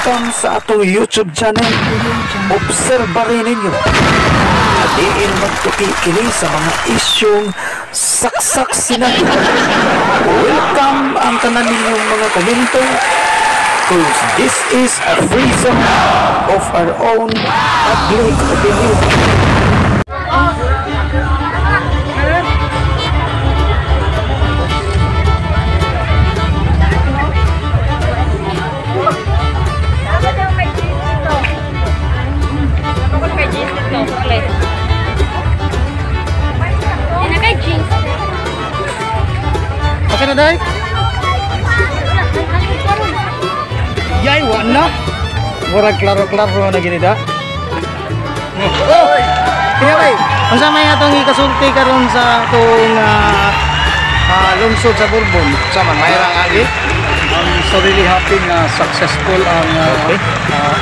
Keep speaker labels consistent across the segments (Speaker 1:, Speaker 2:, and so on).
Speaker 1: Welcome sa atong YouTube channel. Obserba rin ninyo. Diin magtuki kini sa mga isyong saksak sinabi. Welcome ang tanan ninyong mga komento, 'cause this is a free zone of our own public opinion.
Speaker 2: Okay na dai? Yay, wa na. Murag klaro-klaro na gini da. Oh! Kaya bay, unsa may atong ikasulti karon sa atong lungsod sa Borbon? Sa man mayrang agi?
Speaker 3: I'm so really happy nga successful ang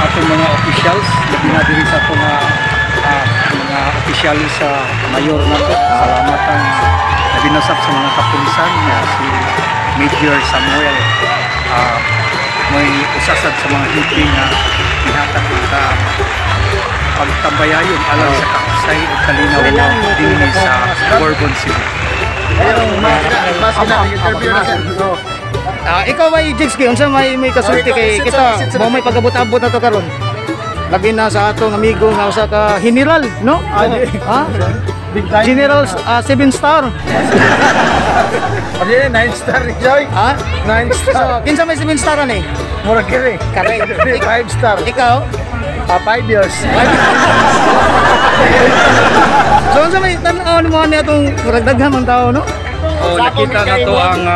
Speaker 3: atong mga officials, labi na diri sa atong mga officials sa mayor nato. Salamat ang labi na sab sa mga kapulisan nga si Major Samuel. May usasad sa mga hipi nga ihatag ka pagtambayayon alang sa kakusay o kalinaw dinhi sa Borbon City.
Speaker 2: Ikaw ay Jigski, unsa may kasulti kay kita mo may pagabot-abot na to karon? Labi na sa atong amigo nga usa ka general, no? Ha? General 7 star.
Speaker 4: Ano 9 star ni Joy?
Speaker 2: Ha?
Speaker 4: 9 star.
Speaker 2: So, kinsa may 7 star ani?
Speaker 4: Murag kiri.
Speaker 2: Kare.
Speaker 4: 5 star.
Speaker 2: Ikaw?
Speaker 4: 5 years.
Speaker 2: So unsa may tan-aw nimo ani atong murag daghan man tao, no?
Speaker 3: Oh, nakita na to ang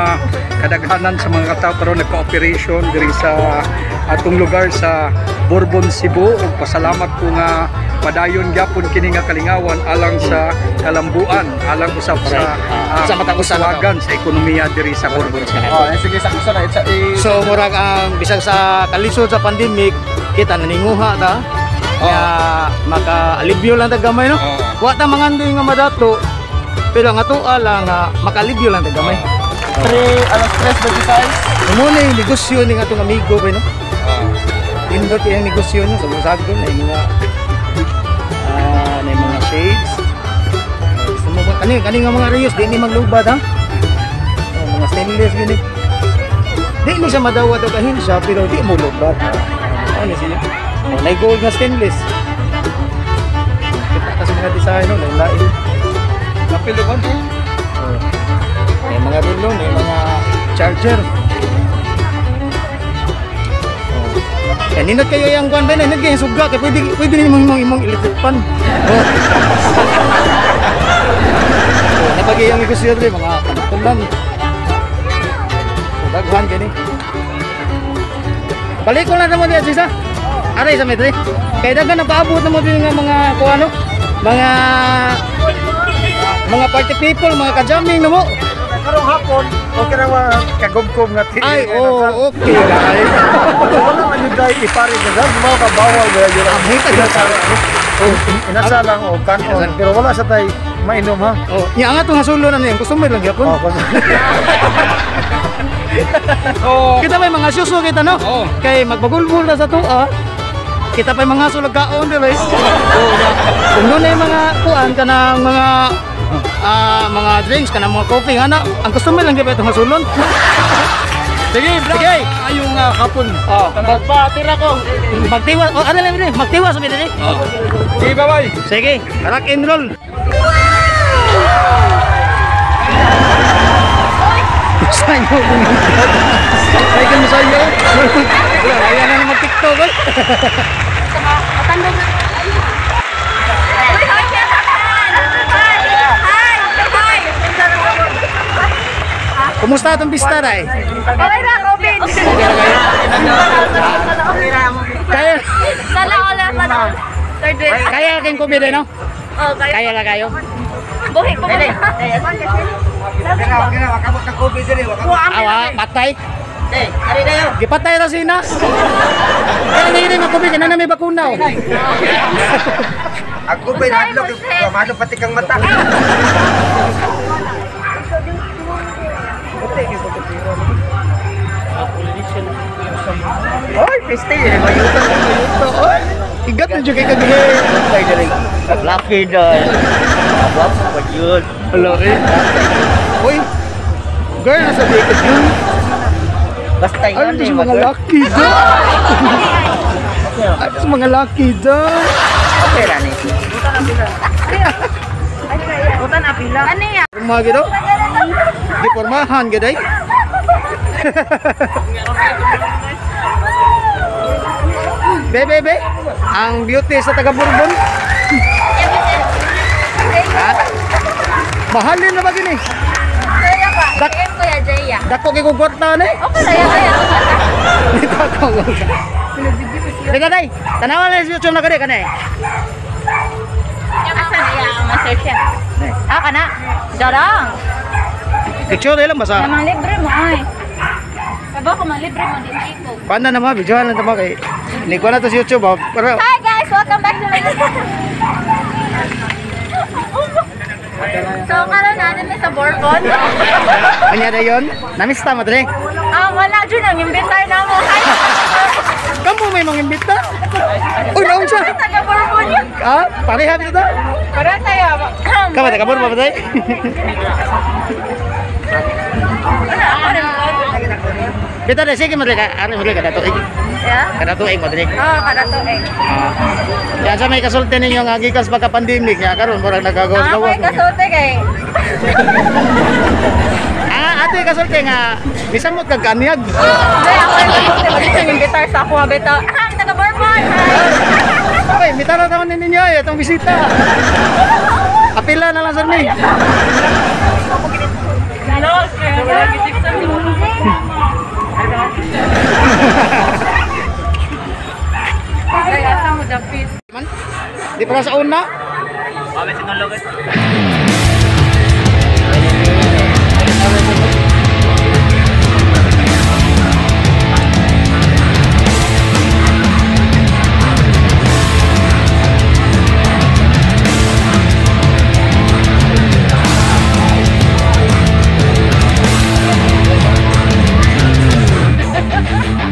Speaker 3: kadaghanan sa mga katao karon nagka-operation diri sa atong lugar sa Borbon, Cebu. Ug pasalamat ko nga padayon gyapon kini nga kalingawan alang sa kalambuan, alang usab sa
Speaker 2: sa matag usa
Speaker 3: kauswagan sa ekonomiya diri sa Borbon, Cebu.
Speaker 4: Oh, sige sa usa na.
Speaker 2: So murag ang bisag sa kalisod sa pandemic, kita naninguha ta. Nga maka-alibyo lang ta gamay, no? Wa ta mangandoy nga madato, pero ang atoa lang nga maka-alibyo lang ta gamay.
Speaker 4: 3 alas 3:26.
Speaker 2: Muna yung negosyo ning atong amigo ba, no? Tindot yung negosyo no, sa Busagon ay mga na mga shades. Gusto mo ba kani kani nga mga reyos di ni maglubad, ha? Oh, mga stainless gini. Di ni siya madawat og ahensya pero di mo lubad. Ano siya? Oh, nay gold nga stainless. Kita ka sa mga design no, lain.
Speaker 3: Napilo ba?
Speaker 2: Oh. May mga relo, may mga charger. Oh. Nindot kayo yung kuan ba, nindot kayo yung suga kay pwede nimo imong electric fan. Oh. Oh, napagi yung negosyo diri mga pantulan. So, daghan kini. Balik ko lang naman diya sisa. Aray sa medre. Kay daghan nagpaabot na mo diri nga mga kuan no? Mga party people, mga ka-jamming na mo.
Speaker 4: Karong hapon, okay na mga kagubkob nga ti.
Speaker 2: Ay, oh, okay guys.
Speaker 4: Wala man yung dahil ipari na dahil, mga kabawal ba yun? Inasa lang o kanon, pero wala sa tay mainom, ha?
Speaker 2: Oh, iya nga itong hasulo na niya, customer lang yapon.
Speaker 3: Oh,
Speaker 2: kita may mga suso kita, no?
Speaker 3: Oh.
Speaker 2: Kay magbagulbul na sa tuwa, kita pa yung mga sulag kaon, di ba? Kung doon na yung mga kuan ka ng mga mga drinks, kanang mga coffee, ana, ang customer lang di ba itong hasulon?
Speaker 3: Sige,
Speaker 2: sige.
Speaker 3: Ayong hapon.
Speaker 2: Oh, magpatira ko. Magtiwas, oh, ano lang rin, magtiwas sabi dili.
Speaker 3: Oh. Sige, bye-bye.
Speaker 2: Sige, rock and roll. Sayo. Ay, kan sayo. Wala, ayan na mag-TikTok.
Speaker 5: Matandog na.
Speaker 2: Kumusta atong pista, Ray?
Speaker 5: Okay na, COVID.
Speaker 2: Okay na kayo? Kaya?
Speaker 5: Sana all, sana all. Third week.
Speaker 2: Kaya kayong COVID, eh, no?
Speaker 5: Oo, kaya.
Speaker 2: Kaya na kayo?
Speaker 5: Buhi po ba?
Speaker 2: Awa, patay. Gipatay na sina. Kaya na yun, mag-COVID. Kaya na may bakuna, oh.
Speaker 6: Ang COVID, hadlok, hadlok pati kang mata.
Speaker 2: Ay!
Speaker 6: Stay diri ba yuto.
Speaker 2: Oy, igat na jud kay kag hair.
Speaker 6: Stay diri. Lucky dai. Gwapo pa yun.
Speaker 2: Hello eh. Uy. Girl, nasa bikot yun.
Speaker 6: Basta
Speaker 2: Ano
Speaker 6: yun
Speaker 2: to
Speaker 6: eh.
Speaker 2: sa mga lucky da? Ano sa mga lucky da?
Speaker 6: Okay ra ni.
Speaker 5: Ano yan?
Speaker 2: Mga gito? Di pormahan gid ay. Be, be, be. Ang beauty sa taga Bourbon. Ha? Mahalin na ba gini?
Speaker 5: Kaya pa. PM Kuya Jaya.
Speaker 2: Dako kay kong kwarta ni.
Speaker 5: Okay na yan. Kaya.
Speaker 2: Dito ako. Teka day, tanawa na sa YouTube na kani kanay.
Speaker 5: Asa na yan? Ma-search yan. Ah, kana. Jarang.
Speaker 2: Picture lang basta.
Speaker 5: Namang libre mo ay. Kaba ko man libre mo din ko.
Speaker 2: Paano na ma, videohan lang tama kay. Ni ko na to sa YouTube ah. Pero
Speaker 5: Hi guys, welcome back to my So karon na mi sa Bourbon.
Speaker 2: kanya na yon. Namista mo dre.
Speaker 5: Ah, wala jud ang invitar na mo. Hi.
Speaker 2: Kamo may mga imbita. Uy, naon siya?
Speaker 5: Taga Bourbon yun.
Speaker 2: Ah, pareha dito ta.
Speaker 5: Para tayo.
Speaker 2: Kamo taga Bourbon ba tay?
Speaker 5: Wala ako rin.
Speaker 2: Bita na sige mo dre ka. Ari mo dre kada tuig.
Speaker 5: Yeah?
Speaker 2: Kada tuig mo dre.
Speaker 5: Oh, kada tuig.
Speaker 2: Ah. Yan sa may kasulti ninyo nga gikas pagka pandemic nga karon murag nagagawas
Speaker 5: Ako
Speaker 2: gawas.
Speaker 5: ay kasulti kay.
Speaker 2: Ah, ate kasulti nga bisamot kag kanyag.
Speaker 5: Ay, ako ay kasulti. Wala siyang invitar sa ako bitaw. Ah, taga Bourbon. Hi.
Speaker 2: Okay, mitara taon ni ninyo eh, itong bisita. Apila na lang sir mi.
Speaker 5: Hello, Ay, asa mo dapit?
Speaker 2: Di para sa una.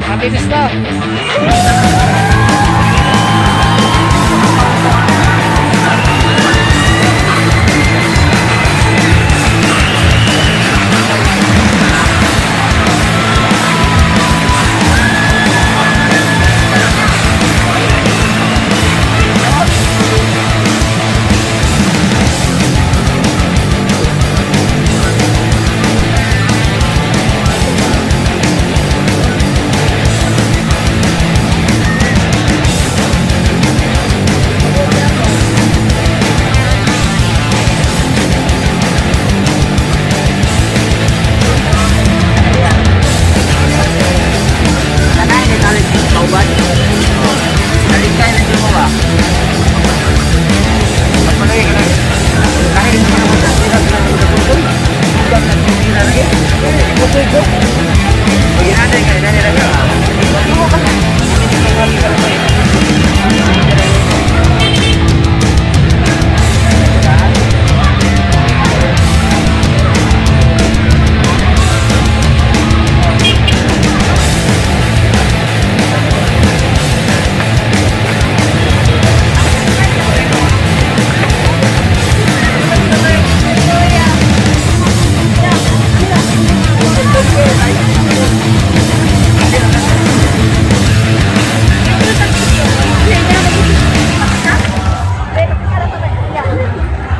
Speaker 2: Happy Fiesta!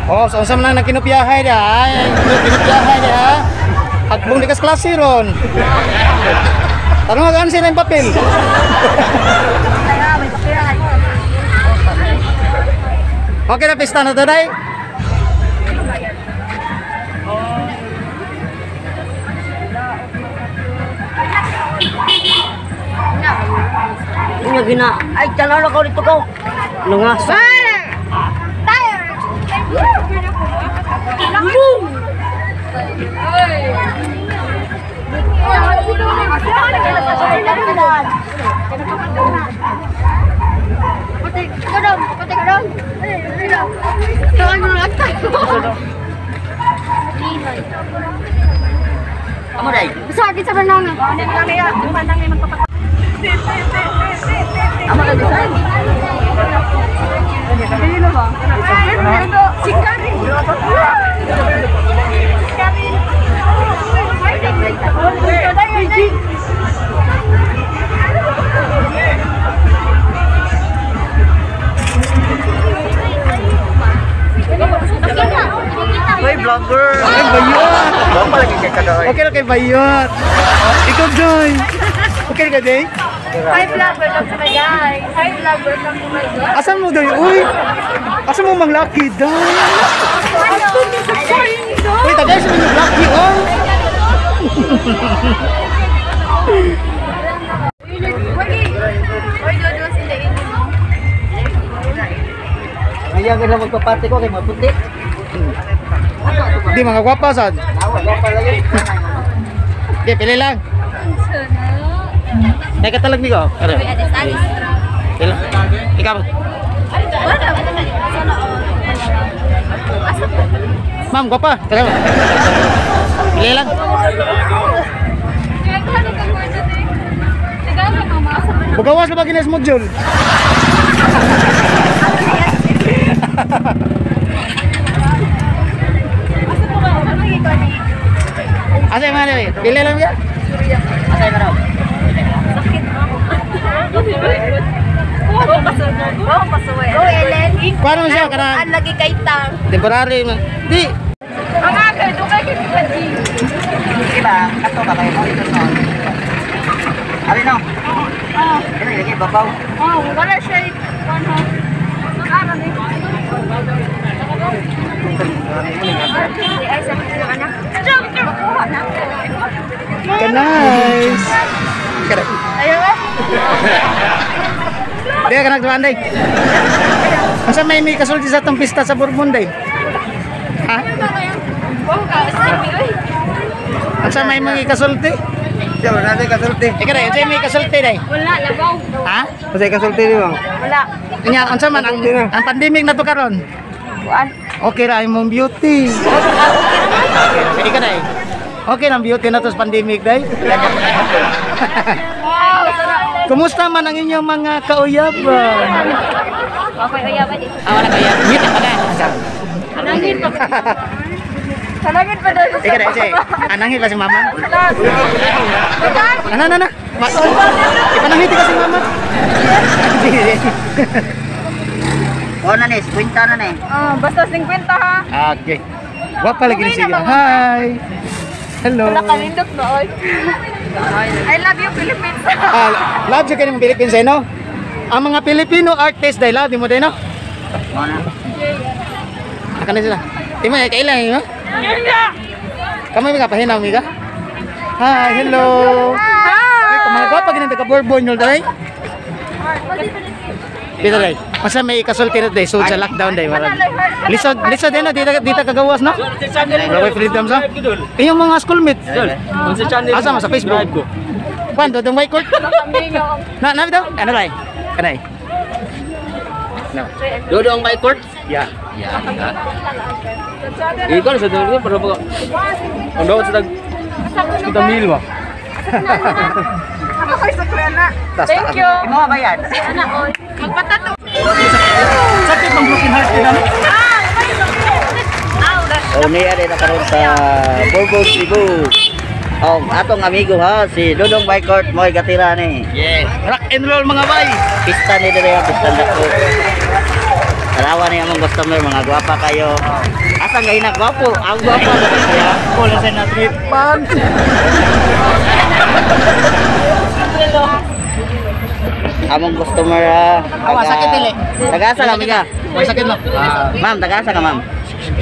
Speaker 2: Oh, so unsa man lang nagkinupiyahay da? Ay, kinupiyahay da. Hagbong di kas klase ron. Tanong nga sila yung papel. Okay na pista na to, day.
Speaker 6: Unya gina. Ay tanaw na ko dito ko. Lungas. Amo dai.
Speaker 5: Sakit sa banana. Si Karin. Karin.
Speaker 6: Hoy, vlogger!
Speaker 2: Ay, bayot.
Speaker 6: Gwapa lagi kay kadoy.
Speaker 2: Okay ra kay bayot. Ikaw, Joy. Okay ka, Day?
Speaker 5: Hi vlog, welcome to my guys. Hi vlog, welcome to my guys.
Speaker 2: Asan mo, Day? Uy! Asan mo mang lucky, Day?
Speaker 5: Hello.
Speaker 2: Uy, tagay sa mga lucky, oh!
Speaker 6: Ayaw ka na magpapati ko kay maputi.
Speaker 2: Di, mga gwapa, sad.
Speaker 6: Gwapa lagi.
Speaker 2: Di, pili lang. Teka, talag mi ko. Ano? Pili. Ikaw. Ma'am, gwapa. Tara. Pili lang. Bugawas na ba ginas mo, Jol? Asa yung mga nabi? Pili lang ka?
Speaker 6: Asa yung ano?
Speaker 5: Oh, Ellen.
Speaker 2: Paano siya? Kanang
Speaker 5: Ang lagi kay Tang.
Speaker 2: temporary. Di.
Speaker 5: Ang aga, dugay kay Pikaji.
Speaker 6: Diba? Kato ba kayo mo ito son? Ari no?
Speaker 5: Oh,
Speaker 6: Ano lagi babaw?
Speaker 5: oh, wala siya. Ano? Ang ni. Ay, sakit ng anak. Makuha na.
Speaker 2: Ka-nice. Kare.
Speaker 5: Ayaw eh.
Speaker 2: Di ka nagduan day. Asa may kasulti sa atong pista sa Bourbon day? Ha? Asa may mga kasulti?
Speaker 4: Siya, wala natin kasulti.
Speaker 2: Ikaw day, unsa may kasulti day?
Speaker 5: Wala, labaw.
Speaker 2: Ha?
Speaker 4: Kasi kasulti ni mo.
Speaker 5: Wala.
Speaker 2: Nya unsa man ang pandemic na to karon?
Speaker 5: Kuan.
Speaker 2: Okay ra imong beauty. Okay, ikaw day. Okay lang beauty na to sa pandemic day.
Speaker 5: Wow, sarap.
Speaker 2: Kumusta man ang inyong mga kauyaban?
Speaker 5: Okay, uyaban eh.
Speaker 2: Ah, wala kauyab. Ngita pa ka.
Speaker 5: Anangin pa. Anangin pa daw.
Speaker 2: Ikaw day, sige. Anangin pa si mama. Ano, ano, ano? Ipanangiti ka si mama.
Speaker 6: O na ni, 50 na ni.
Speaker 5: Ah, basta 50 ha.
Speaker 2: Okay. Wapa lagi ni siya. Hi. Hello.
Speaker 5: Wala kalindot na oy. I love you Philippines.
Speaker 2: Ah, love siya kayo ng Philippines eh, no? Ang mga Filipino artist dahil love mo din, no?
Speaker 6: Mo na.
Speaker 2: Aka na sila. Imo, eh, kailan, eh, no? Kamu may kapahinaw, miga? Hi, hello. Hi. Mga gwapa ganun taga Bourbon yun, day. Dito, day. Masa may kasulti na, day. So, sa lockdown, day. Marag. Lisod, lisod, eh, no? Dito, dito kagawas, no? Wala freedom, sa? Iyong mga schoolmates. Asa mo sa Facebook? Kwan, dodong may court? Na, na, daw? Ano, day? Ano, day? No.
Speaker 7: Dodong by court?
Speaker 2: Yeah.
Speaker 7: Ya. Ikaw sa dodong pero pag ang dawat sa tag kita mil ba?
Speaker 5: Ako sa klana. Thank you.
Speaker 6: Imo ba yan?
Speaker 5: Magpatato.
Speaker 2: Sakit bang broken heart nila?
Speaker 6: O niya rin na karon sa Bourbon Cebu. O atong amigo ha, si Dodong Bycourt mo'y gatira ni.
Speaker 2: Yeah. Rock and roll mga bay.
Speaker 6: Pista ni dire, pista na ko. Tarawa ni among customer, mga gwapa kayo. Asa nga ina gwapo? Ang gwapo na siya.
Speaker 2: Wala sa natripan.
Speaker 6: Among customer ha.
Speaker 2: Awa, sakit dili.
Speaker 6: Tagasa lang ka.
Speaker 2: May sakit lang.
Speaker 6: Ma'am, tagasa ka ma'am.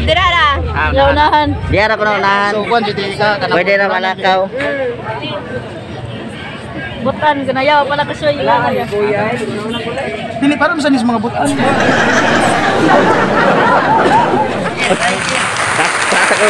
Speaker 5: Dira ra.
Speaker 2: Launahan.
Speaker 6: Diara ko na unahan.
Speaker 2: So, kwan, dito ka.
Speaker 6: Pwede na malakaw.
Speaker 5: Butan ganayaw pala ka siya.
Speaker 2: Dili, parang saan is mga butan.
Speaker 6: Tasa ko.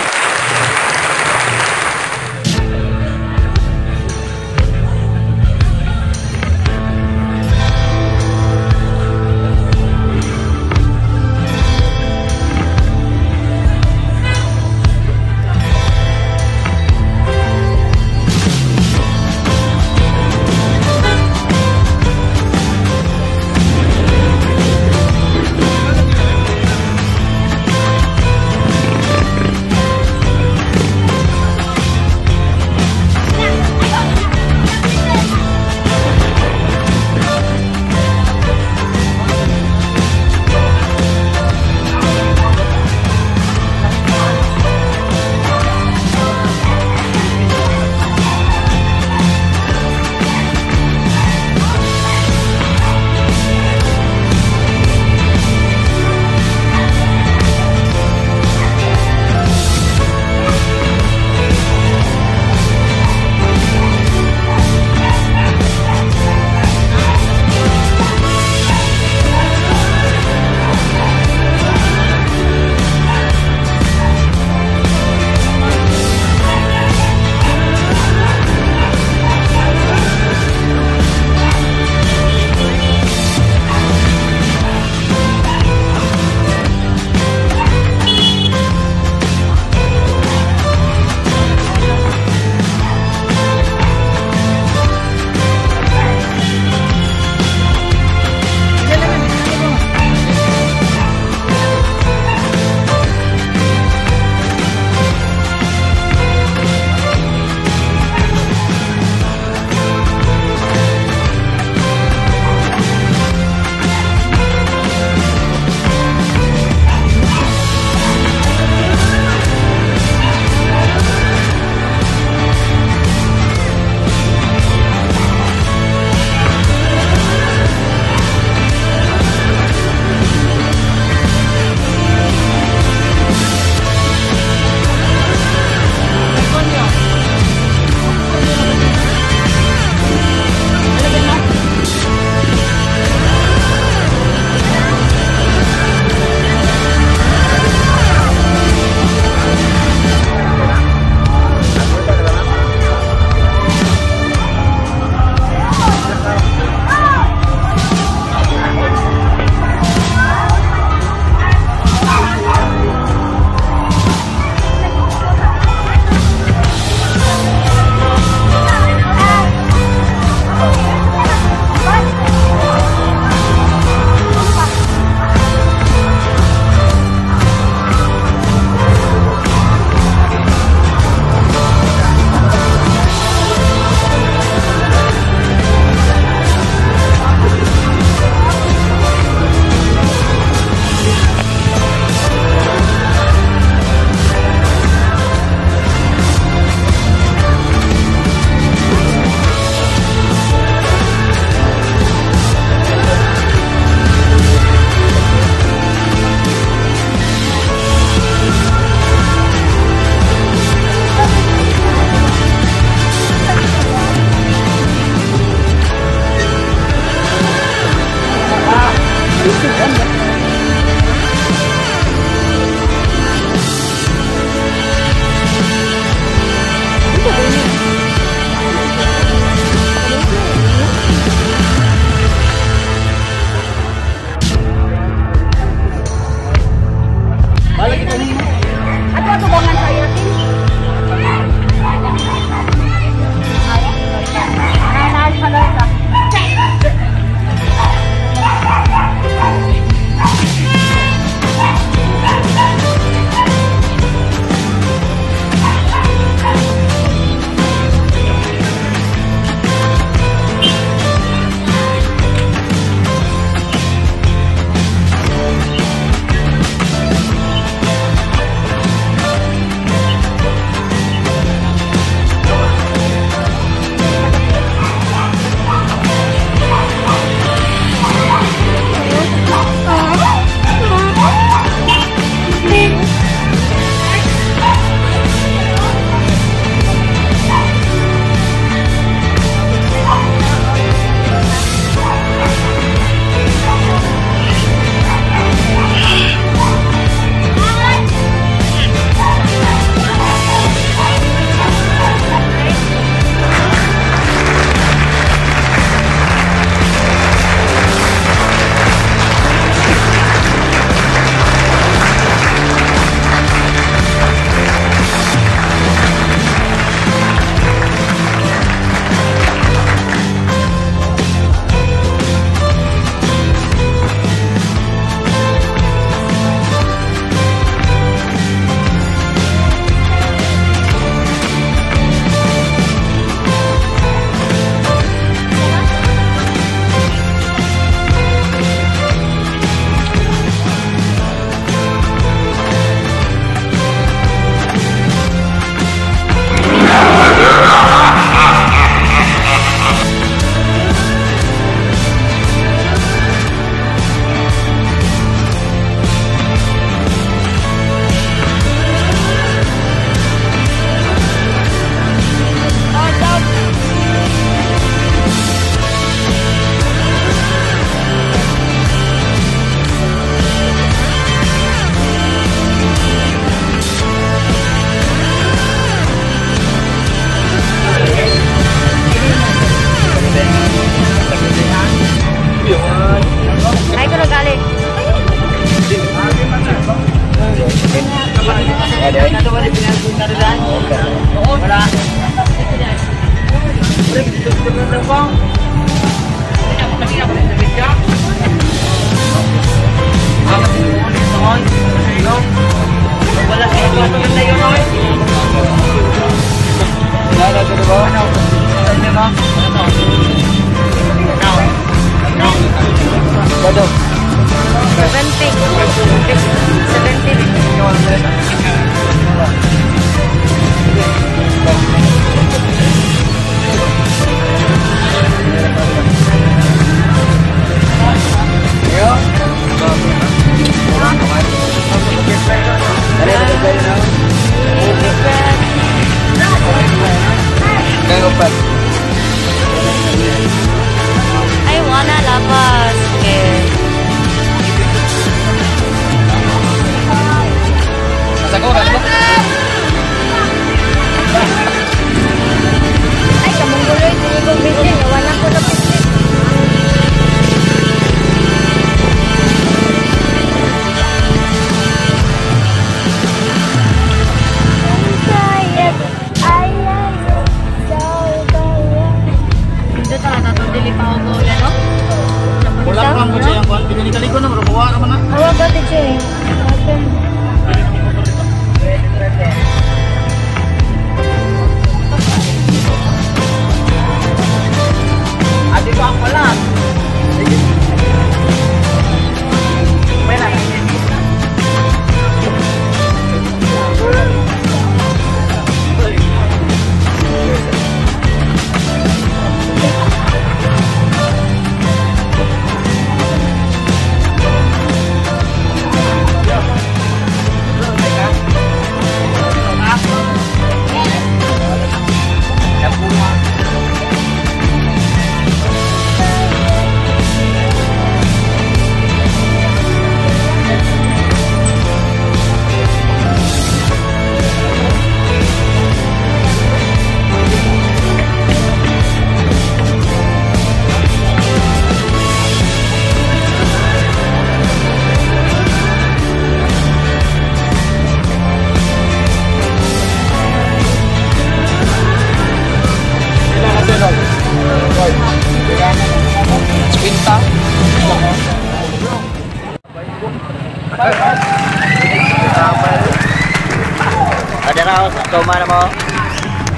Speaker 6: Padaraw sa toma na mo.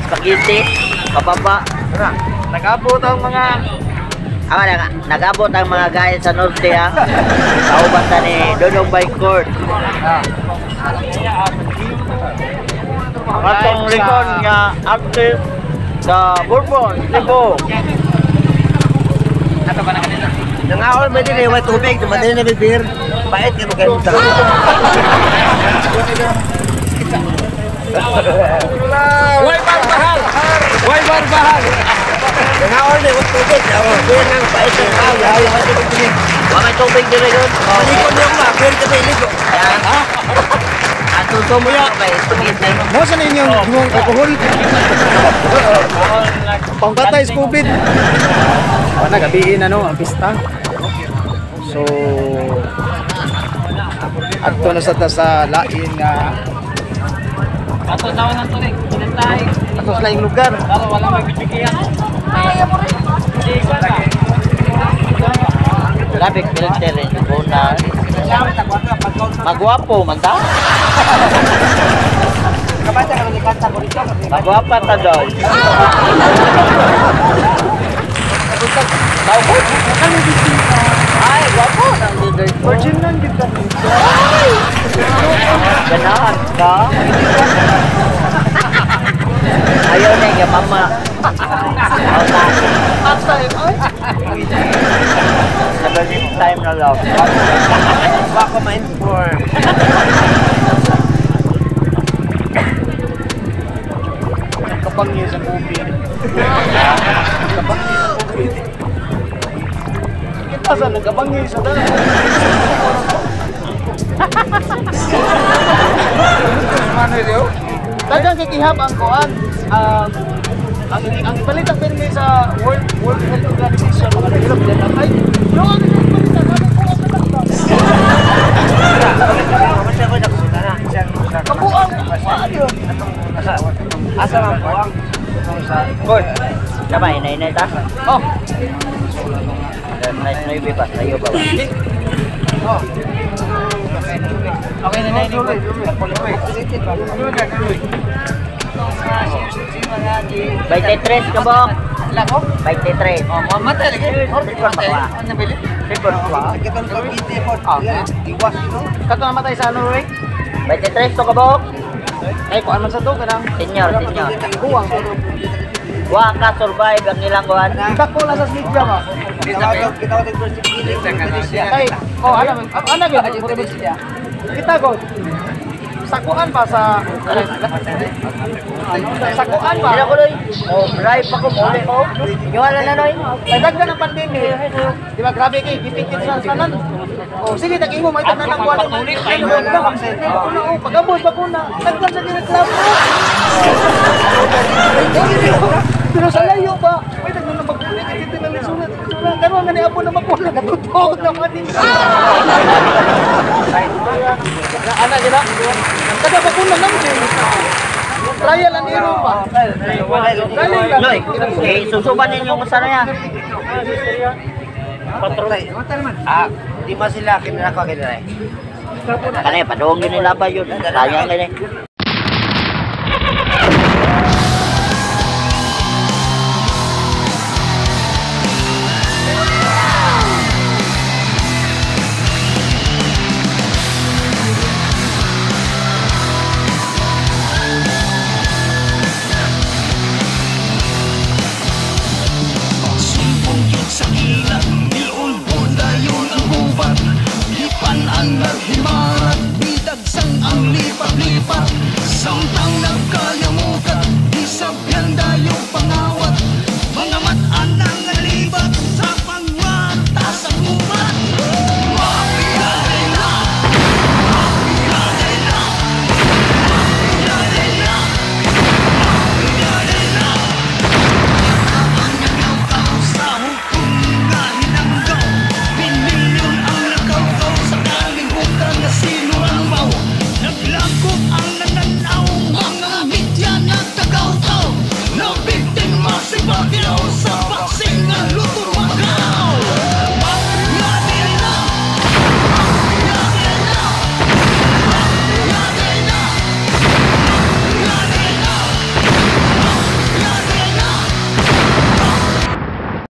Speaker 6: Spaghetti, pababa.
Speaker 2: Nag-abot ang mga
Speaker 6: Nag-abot ang mga guys sa norte ha. Kauban ta ni Dodong Bike Court. Atong likod nga artist sa Bourbon, Cebu.
Speaker 4: Nangaon ba din eh, may tubig, dumating na bibir. Pait ka maganda.
Speaker 3: Way barbahal! Way barbahal!
Speaker 4: Nangaon eh, may tubig. Beer lang, pait ang tao. Ayaw ka tubig.
Speaker 6: Wa may tubig diri yun.
Speaker 4: Maliko niyo ma, beer ka ba iligo?
Speaker 6: Ang tuto mo yun, kay spaghetti.
Speaker 2: Mo sa ninyong himong alkohol. Pangbatay sa COVID. Wala gabiin ano ang pista. So adto na sa ta sa lain nga
Speaker 7: Ato tawa ng tulig. Pinantay.
Speaker 2: ato sa laing lugar.
Speaker 7: Para wala may bibigihan.
Speaker 6: Grabe filter eh. Una. Magwapo man ta. Magwapa ta daw. Ay, gwapo nang leader ko.
Speaker 2: Virgin lang gid ka.
Speaker 6: Ganahan ka. Ayaw na yung mama. Sabi time na lang.
Speaker 4: Baka ma-inform.
Speaker 2: Kapangyo sa COVID. Kapangyo sa COVID. Kita sa nagkabangyo sa dala. Daghang kay gihap ang kuan. Ang ipalit ang pirmi sa World World Health Organization mga nahirap din ay yung ang ipalit ang kabuang yun.
Speaker 4: Asa man po?
Speaker 6: Boy. Tama, inay-inay ta?
Speaker 2: Oh.
Speaker 6: Nice na yun ba? Layo ba?
Speaker 7: Okay na na yun.
Speaker 6: 23 ka ba?
Speaker 7: Lako?
Speaker 6: 23.
Speaker 7: Oh, mamatay lagi.
Speaker 6: Tripon ba ka?
Speaker 7: Ano nabili?
Speaker 6: Tripon ba?
Speaker 4: Kitang Cavite po. Iwas ito.
Speaker 2: Kato namatay sa ano, Roy?
Speaker 6: 23 to ka ba?
Speaker 2: Ay, kuan man sa to kanang
Speaker 6: Senior, senior.
Speaker 2: Buwang.
Speaker 6: Wa ka survive ang ilang kuan.
Speaker 2: Dako na sa media ba?
Speaker 4: Kitawag ang first feeling.
Speaker 2: Ay, oh, alam, ano gyud? Kita ko. Sakuan pa sa sakuan pa.
Speaker 6: Sila ko loy. Oh, drive pa ko muli ko. Iwala na loy.
Speaker 2: Kay daghan ng pandemya. Di ba grabe kay gipikit sa tanan. Oh, sige tag-imo may tanan ang kuan. Oh, pag-abot bakuna. Daghan sa reklamo. Pero sa layo ba? May daghan ng bakuna kay dito na lisulat. Karon nga ni abo na bakuna katutok na man din. Ana gina. Kada bakuna lang din. Trial and error pa. Trial lang.
Speaker 6: Loy, eh susuban ninyo kung saan na yan.
Speaker 4: Ah, di ba sila kinarako kinarako?
Speaker 6: Kanay padung yun nila ba yun? Sayang ganyan.